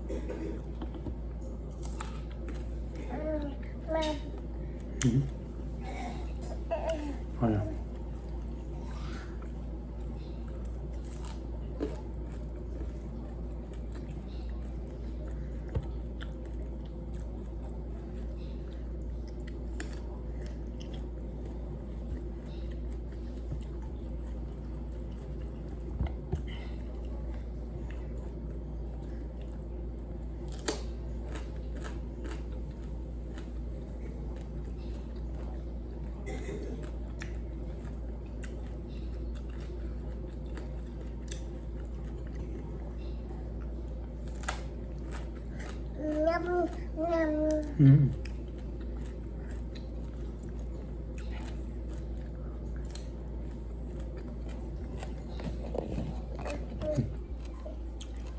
အၢ အၢ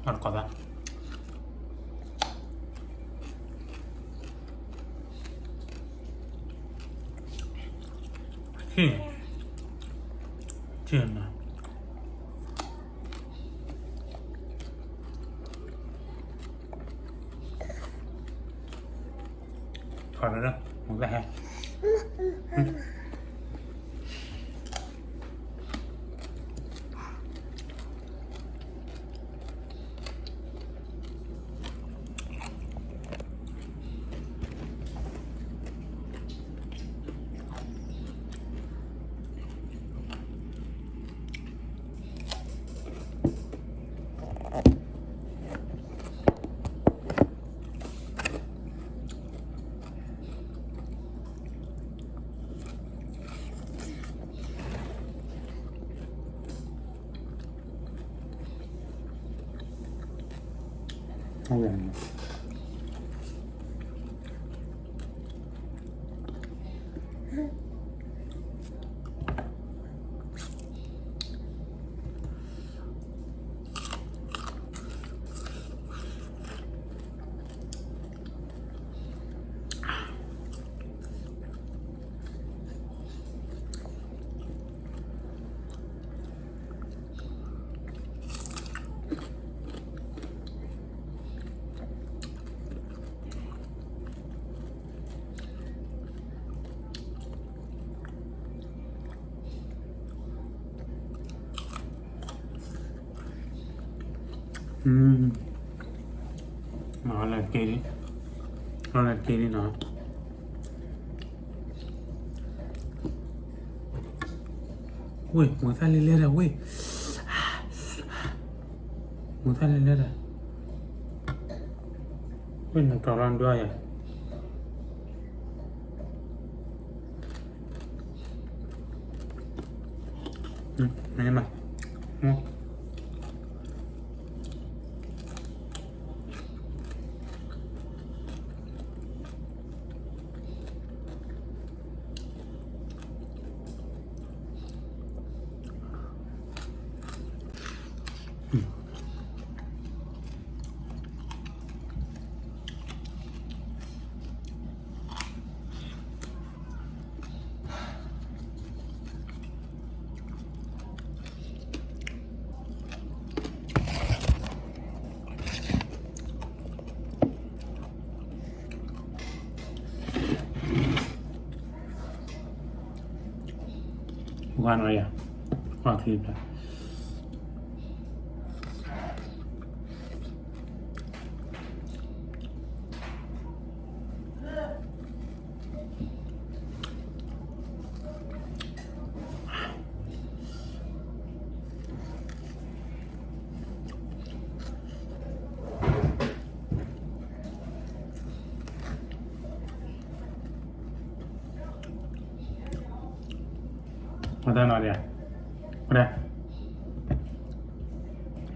အတကိးသး ထံၣ် ထံၣ်နၤ ထီၣ်လၢ မူၤသၣ်ဟဲ လၢက့ၤလံ လၢက့ၤလံနီၤ ဝ့ၢ် မူၤသၣ်လဲၤလဲၤဒီး ဝ့ၢ် မူၤသၣ်လဲၤလဲၤဒီး ဝ့ၢ် နကီၤလီၤဒွယၤ မ့ၢ်မး ဝါနီၤယၤ ဝါချံပျၢ် မတၤနီၤဒံးဧါ,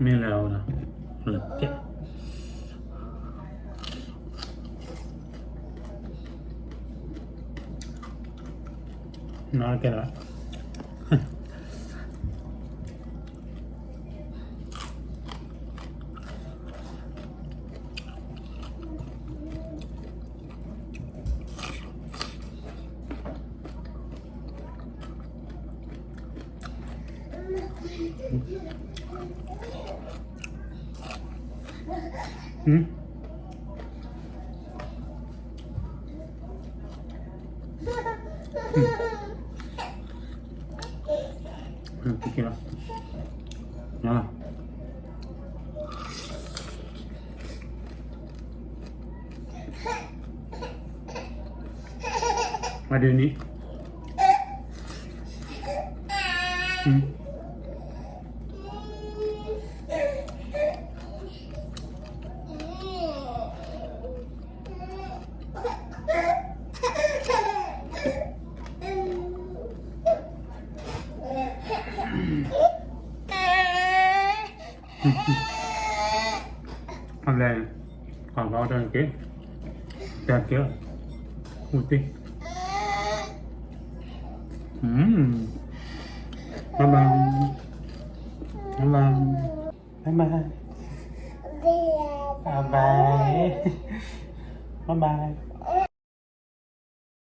မ့ၢ်လဲၤအီၤဒီး လဲၤပျဲ နီၤကဲလီၤ ဟမ် อืม อืม โอเคแล้ว นะ มาเดี๋ยวนี้ อืม อะไร ขอร้องเถอะเก๋ แต่เก๋ พูดสิ อืม บ๊ายบาย บ๊ายบาย บ๊ายบาย บ๊ายบาย บ๊ายบาย